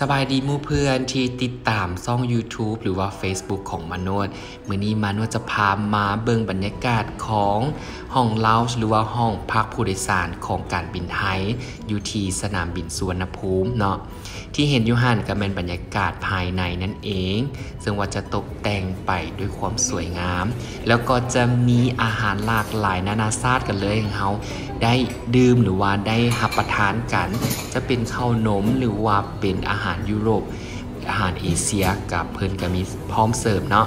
ສະບາຍດີໝູ່ເພື່ອນທີ່ຕິດຕາມຊ່ອງ YouTube ຫຼືວ່າ Facebook ຂອງມາໂນດ. ມື້ນີ້ມາໂນດຈະພາມາເບິ່ງບັນຍາກາດຂອງຫ້ອງ lounge ຫຼືວ່າຫ້ອງພັກຜູ້ໂດຍສານຂອງການບິນໄທ ຢູ່ທີ່ສະໜາມບິນສຸວັນນະພູມເນາະ. ທີ່ເຫັນຢູ່ຫັ້ນກໍແມ່ນບັນຍາກາດພາຍໃນນັ້ນເອງ, ເຊິ່ງວ່າຈະຕົກແຕ່ງໄປດ້ວຍຄວາມສວຍງາມ ແລ້ວກໍຈະມີອາຫານຫຼາກຫຼາຍນານາຊາດກັນເລີຍ ໃຫ້ເຮົາໄດ້ດື່ມ ຫຼືວ່າໄດ້ຮັບປະທານກັນ, ຈະເປັນເຂົ້າໜົມ ຫຼືວ່າເປັນອາຫານຢູໂຣບ, ອາຫານເອເຊຍ ກໍເພິ່ນກໍມີພ້ອມເສີບເນາະ.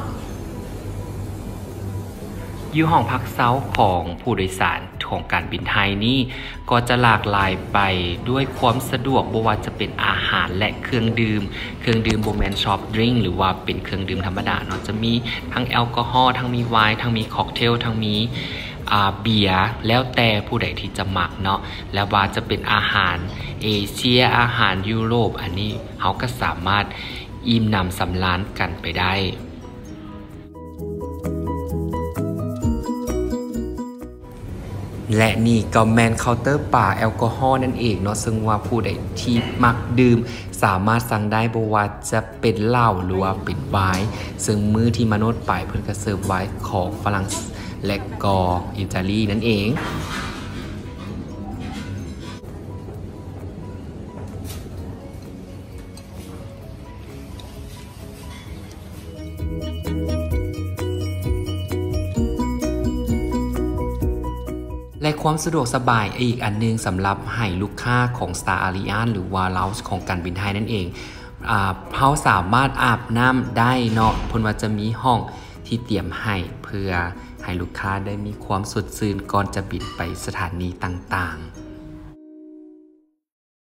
ຢູ່ຫ້ອງພັກເຊົາຂອງຜູ້ໂດຍສານຂອງການບິນໄທນີ້ ກໍຈະຫຼາກຫຼາຍໄປດ້ວຍຄວາມສະດວກ, ບໍ່ວ່າຈະເປັນອາຫານ ແລະ ເຄື່ອງດື່ມ. ເຄື່ອງດື່ມບໍ່ແມ່ນຊອບດຣິງ ຫຼືວ່າເປັນເຄື່ອງດື່ມທຳມະດາເນາະ, ຈະມີທັງແອລກໍຮໍ, ທັງມີໄວນ໌, ທັງມີຄອກເທວ, ທັງມີ ອາ ເບຍ, ແລ້ວແຕ່ຜູ້ໃດທີ່ຈະມັກເນາະ. ແລະ ວ່າຈະເປັນອາຫານເອເຊຍ, ອາຫານຢູໂຣບ, ອັນນີ້ເຮົາກໍສາມາດອີ່ມໜຳສຳລານກັນໄປໄດ້. ແລະ ນີ້ກໍແມ່ນເຄົາເຕີປາແອລກໍຮໍນັ້ນເອງເນາະ, ເຊິ່ງວ່າຜູ້ໃດທີ່ມັກດື່ມສາມາດສັ່ງໄດ້, ບໍ່ວ່າຈະເປັນເຫຼົ້າ ຫຼືວ່າເປັນໄວນ໌. ເຊິ່ງມື້ທີ່ມາໂນດໄປ ເພິ່ນກໍເສີບໄວນ໌ຂອງຝຣັ່ງ ແລະ ກໍອີຕາລີນັ້ນເອງ. ແລະ ຄວາມສະດວກສະບາຍອີກອັນໜຶ່ງສຳລັບໃຫ້ລູກຄ້າຂອງ Star Alliance ຫຼືວ່າ lounge ຂອງການບິນໄທນັ້ນເອງ, ອາ ເຮົາສາມາດອາບນ້ຳໄດ້ເນາະ, ເພິ່ນວ່າຈະມີຫ້ອງທີ່ຕຽມໃຫ້ ເພື່ອໃຫ້ລູກຄ້າໄດ້ມີຄວາມສົດຊື່ນກ່ອນຈະບິນໄປສະຖານີຕ່າງໆ.